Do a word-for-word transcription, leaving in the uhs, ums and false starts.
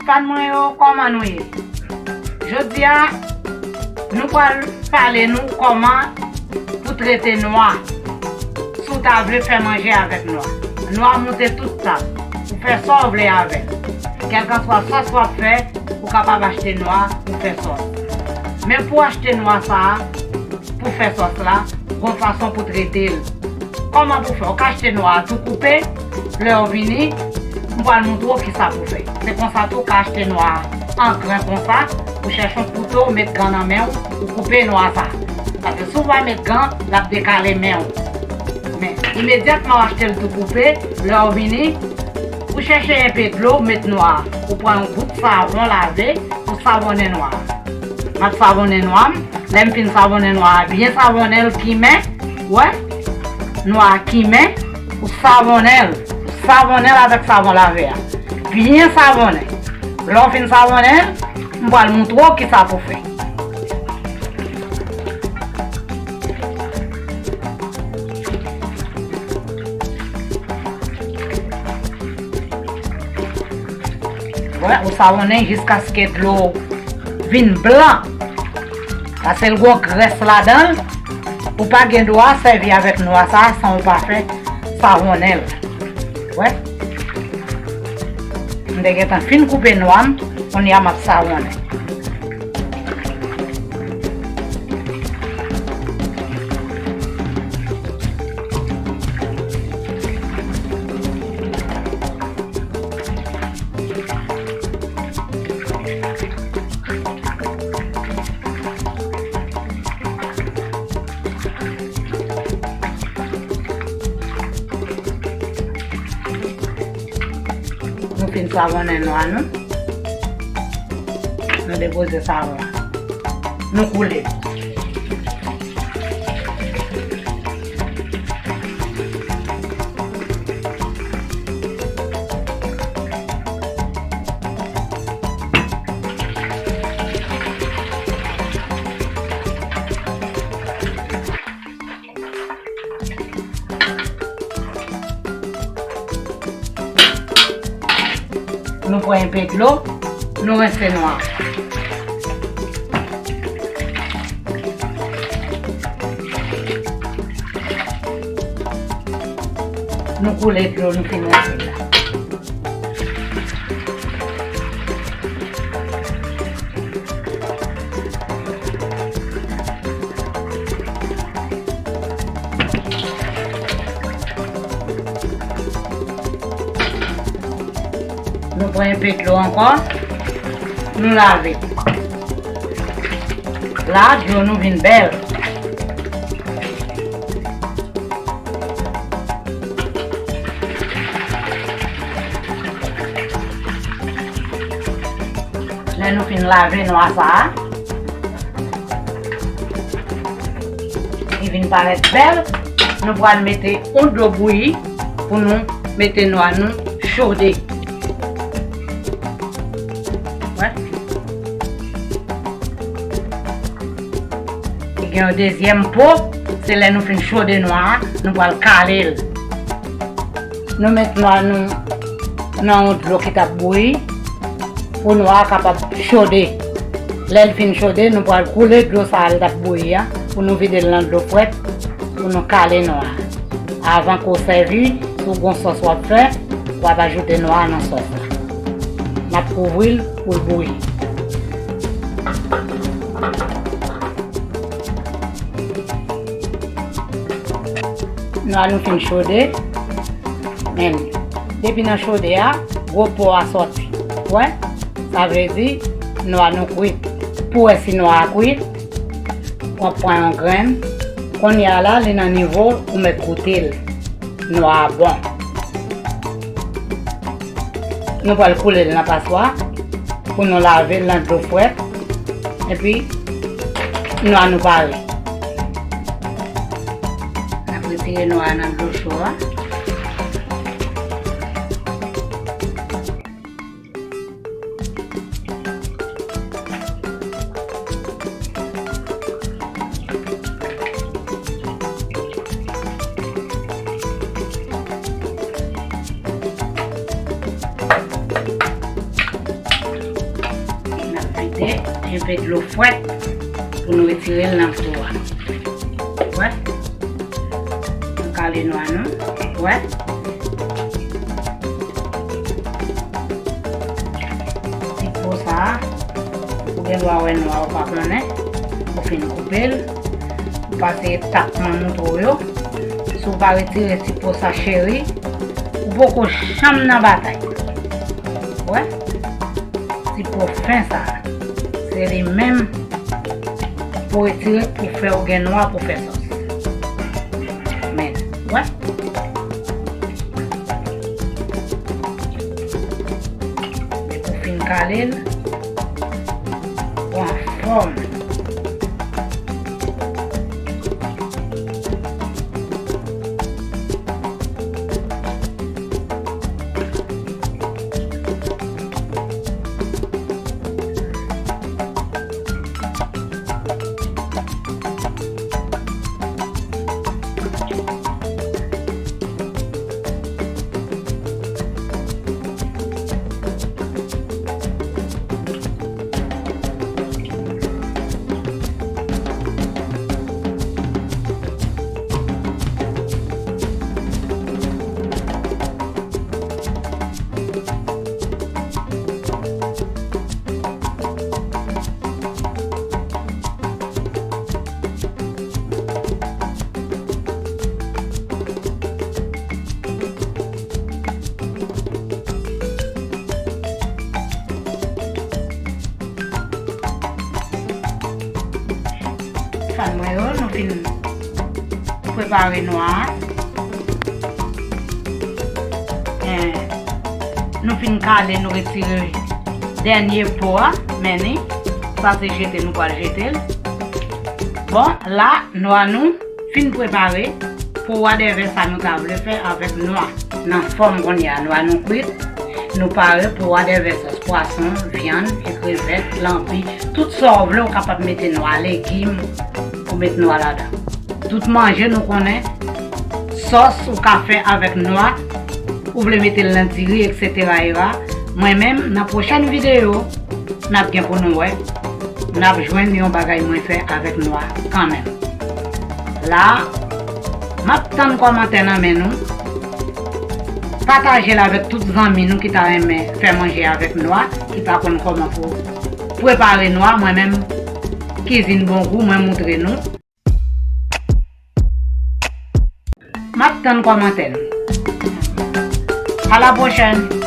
Fan mwen yo, kòman nou ye? Jodi a, nou pral pale nou kòman pou trete nwa. Si w ta vle fè manje avèk nwa, nwa moute tout tab. Ou fè sa w vle avè l. Kèlkanswa sòs w ap fè, ou kapab achte nwa pou fè sòs. Men pou achte nwa sa a, pou fè sòs la, gon fason pou trete l. Kòman pou fè? Ou ka achte nwa a tou koupe, lè w vini, m pral montre w kisa pou fè. Se konsa tou, ou ka achte nwa a an grenn konsa, ou chèche yon kouto, ou met gan nan men w, ou koupe nwa sa. Paske si w pa met gan, l ap dekale men w. Men, imedyatman w achte l tou koupe, lè w vini, ou chèche enpe dlo, ou met nwa a. Ou pran yon gout savon lave, ou savonnen nwa a. M ap savonnen nwa m. Lè m fin savonnen nwa a, byen savonnen l kimen. Wè? Nwa a kimen. Ou savonnen l. Ou savonnen l avèk savon lave a. Byen savonnen. Lè w fin savonnen l, m pral montre w kisa pou fè. Wè, ou savonnen jiskaske dlo vin blan. Paske l gon grès ladan l, ou pa gen dwa sèvi avèk nwa sa a san ou pa fè savonnen l. Wè. M te gentan fin koupe nwa m, kounye a m ap savonnen. Nou fin savonnen nwa nou. Nou depoze savon. Nou koule. Nou pran enpe dlo, nou rense nwa. Nou koule dlo nou fin rense la. Nou pran enpe dlo ankò, nou lave. La, dlo nou vin bèl. Lè nou fin lave nwa sa a, li vin parèt bèl, nou pral mete yon dlo bouyi pou nou mete nwa nou chode. Wè. Li gen yon dezyèm po, se lè nou fin chode nwa a, nou pral kale l. Nou met nwa nou nan yon dlo ki t ap bouyi pou nwa a kapab chode. Lè l fin chode, nou pral koule dlo sa a l t ap bouyi a pou nou vide l nan dlo frèt pou nou kale nwa a. Avan ke w sèvi, si w gon sòs w ap fè, w ap ajoute nwa a nan sòs la. N ap kouvri l pou l bouyi. Nwa nou fin chode. Men, depi nan chode a, gwo po a sòti. Wè? Sa vle di, nwa nou kwit. Pou wè si nwa a kwit, w ap pran yon grenn. Kounye a la, li nan nivo ou mèt goute l. Nwa a bon. Nou pral koule l nan paswa pou nou lave l nan dlo frèt. Epi, nwa nou pare. N ap retire nwa a nan dlo cho a. Enpe dlo frèt pou nou retire l nan po a. Wè? Nou kale nwa nou. Wè? Ti po sa a, ou gen dwa wè nwa ou pa konnen, ou fin koupe l, ou pase etap mwen montre w yo. Si w pa retire ti po sa, cheri, ou poko janm nan batay. Wè? Ti po fen sa a, se li menm pou retire, pou fè ou gen nwa pou fè sòs. Men, wè. Depi w fin kale l, ou anfòm. Fan mwen yo, nou fin prepare nwa a. Eh, nou fin kale, nou retire dènye po a, men ni, sa se jete, nou pral jete l. Bon, la, nwa nou fin prepare pou wadèvè sa nou ta vle fè avèk nwa. Nan fòm kounye a, nwa nou kwit, nou pare pou wadèvè sòs pwason, vyann, ekrevèt, lanbi, tout sa w vle, ou kapab mete nwa, legim, ou met nwa ladan. Tout manje nou konnen, sòs ou ka fè avèk nwa, ou vle mete l nan diri, et cetera era. Mwen menm, nan pwochèn videyo, n ap gen pou nou wè, n ap jwenn yon bagay mwen fè avèk nwa kanmenm. La, m ap tann kòmantè nan men nou. Pataje l avèk tout zanmi nou ki ta renmen fè manje avèk nwa, ki pa konn kòman pou prepare nwa. Mwen menm, Kizin Bon Gou, mwen moutre nou. M ap tann kòmantè nou. A la pwochèn!